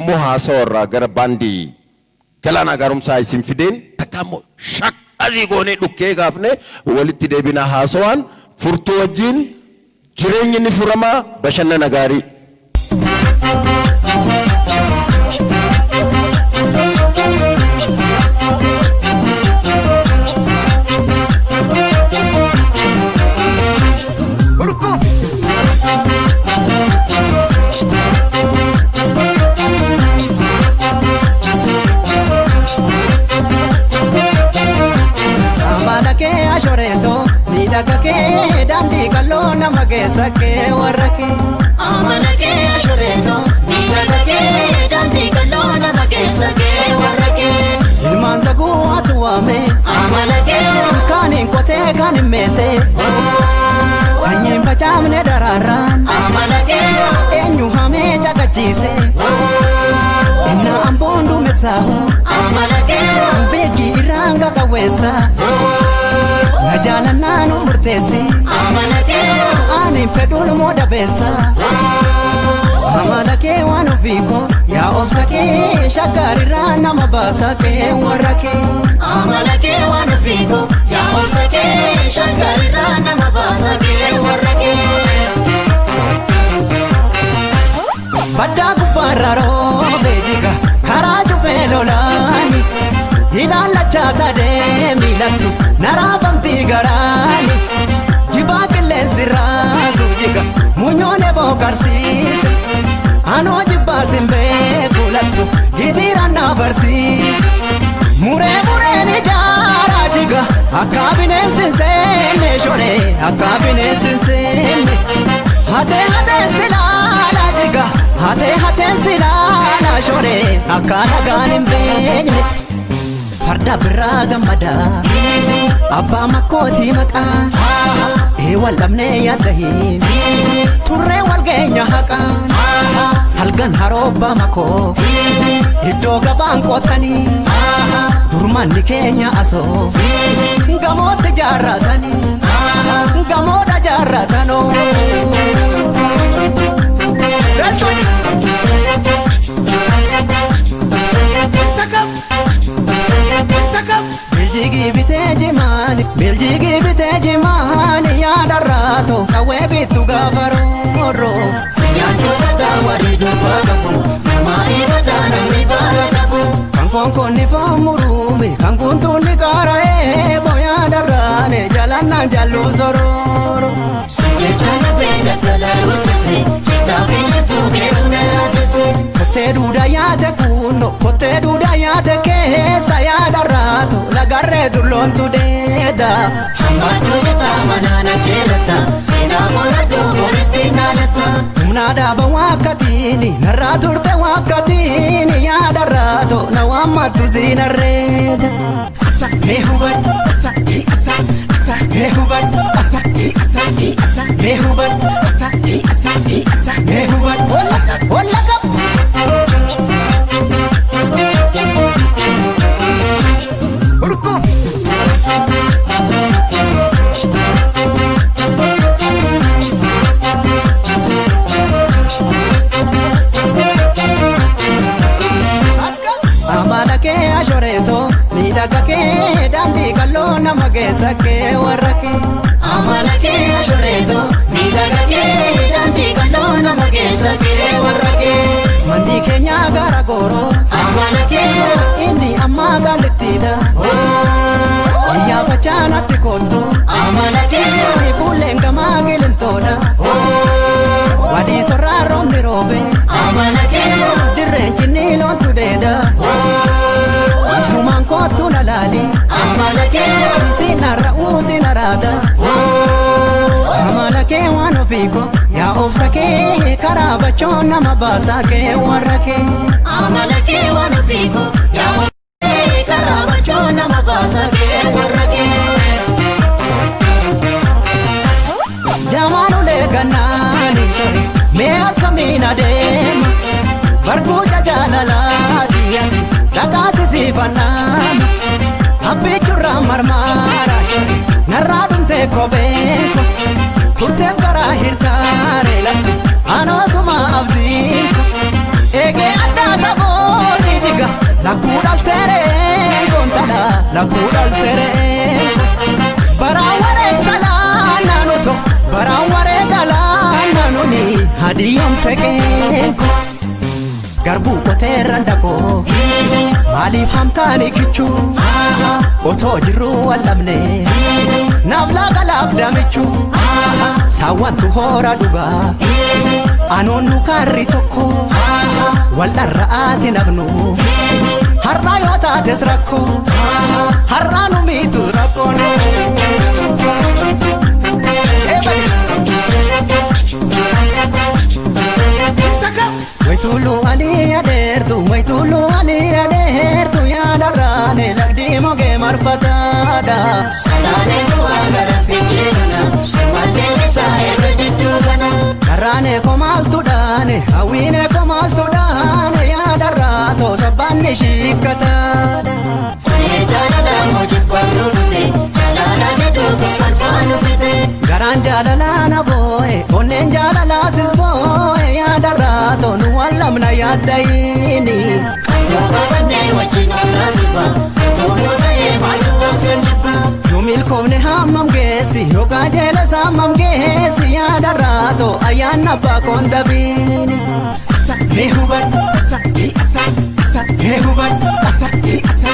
Immoo haasawa irraa gara baandii Galaanaa Gaaromsaa isin fideen takka immoo shaqqazii goonee dhukkee kaafne walitti deebinaa haasawaan furtuu wajjin jireenyi ni furamaa bashannana gaarii. Amala kee ashoreeto miidhaga kee daandii qalloo nama keessa kee warra kee. Amala kee ashoreeto miidhaga kee daandii qalloo nama keessa kee warra kee. Ilmaan zaguu atu waame Amala kee kaaniin qotee kaan hin meese sanyiin facaafne daraaraan amala kee eenyu hamee caqachiise inna amboon duumessaahu amala kee beekii irraan qaqawweessa na jaalannaa nu murteessi amala kee ani fedhuun moo dabeessa. Amala kee waan ofiiko yaa obsa kee shakkarirraa nama baasa kee warra kee. Amala kee waan ofiiko yaa obsa kee shakkarirraa nama baasa kee warra kee. Baddaa gubbaarra roobee jiga karaa cufee lolaani ilaallachaa sadee miilattu naraafamtii garaani jibaa qilleensi raasuu jiga munyoon eboo karsiise anoo jibbaa sin beeku lattu hitiiraan na barsiise muree mureen ijaaraa jiga akka bineensi hin seenne shoree akka bineensi hin seenne hatee hatee silaala jiga hatee hatee silaala shoree akka nagaan hin beekne. Farda biraa gammada abbaa makkootii maqaa ee wal dhabnee yaaddahiin turree wal geenya haqaan salgan haroobbaa makoo iddoo gabaan qootanii durmanni keenya asoo gamootti jaarratanii gamoodha jaarratanoo. Biljigii bitee jimaani biljigii bitee jimaani yaadarraato qawwee bittu gaafa rooroo. Nyaachota taawwarii dubbaa qabu namaa ifataa namni baala qabu. Kan konkoonni faamuruume kan kuntuunni qaara'ee booyaa darraane jalannaan jalluu sorooro. Jecha lafee daldalaa hojjese jecha biyyattuu keessa na yaadese. Kottee duudaa yaate kunno kottee duudaa yaate keessa yaadarraato lagarree dulloontu dheeda. Hammadduu jecha manaana jeelata seenaa moladhuu moritti naalatta. Humna dhaaba waakkatiini narraa turte waakkatiini yaadarraato na waammattu siinarreeda. Mee hubadhu mee hubadhu mee hubadhu mee hubadhu olla qabu. Amala kee ashoreeto miidhaga kee daandii qalloo nama keessa kee warra kee. Amala kee ashoreeto miidhaga kee daandii qalloo nama keessa kee warra kee. Manni keenya gara gooroo Amala kee inni ammaa gaalittiidha. Wayyaa facaanatti kottu amala kee fuulleen gamaa gilintoodha. Wadii sorraa roobni roobe amala kee dirreen cinni loontu dheeda. Hundumaan kottu na laali amala kee sinarra uusin araada. Amala kee waan ofiiko yaa obsa kee karaa bachoon nama baasaa kee warra kee. Amala kee waan ofiiko yaa warra karaa bachoo nama baasa kee warra kee. Jamaanulee gannaani sori mee akkamiin adeema barbuuca jaalalaati ati dhaqaasisiifannaama abbichurraa marmaara sori narraa dhumtee kopheen ko turteef karaa hirtaare lafti anoosuma abdiin ko eegee addaa ta'u. Lakkuu dhalteree goontala lakkuu dhalteree. Baraan wareegsalaa naannoo baraan wareegalaa naannoo hadiyoon fekeen. Garbuu qoteerran dakoo maaliif hamtaani kichuu otoo jirruu wallabne naaf laaqalaaf damichuu saawwantu hoora dhugaa anoon nu kaarri tokko wal'arra asinabnu har'aa yoo taates rakkoo har'aa nu miitu rakkoon. Waitulu ani adeertu waitulu ani adeertu yaadarraane lagdi mogee marfataadha. Salaaleen du'aa gara fiichee kana sumallee isaa irra jidduu kana. Karraane komaaltu dhaane hawwiine komaaltu dhaane yaadarraa toosa baanni shiikkataadha. Kunee jaalala moojii barruu dhufte jaalala jedhu kun marfaa dhufte. Garaan jaalalaa na boo'e onneen jaalalaa sis boo'e yaadarraa toonu waan lamna yaaddayini. Yoo qabannee wajjin oolaa sirba toonuu ta'ee maaltu obsan jibba. Yoo milkoofne hammam geessi yookaan jeelas hammam geessi yaadarraa too ayyaanna abbaa koondabiini. Mee hubadhu asa asa asa mee hubadhu asa asa.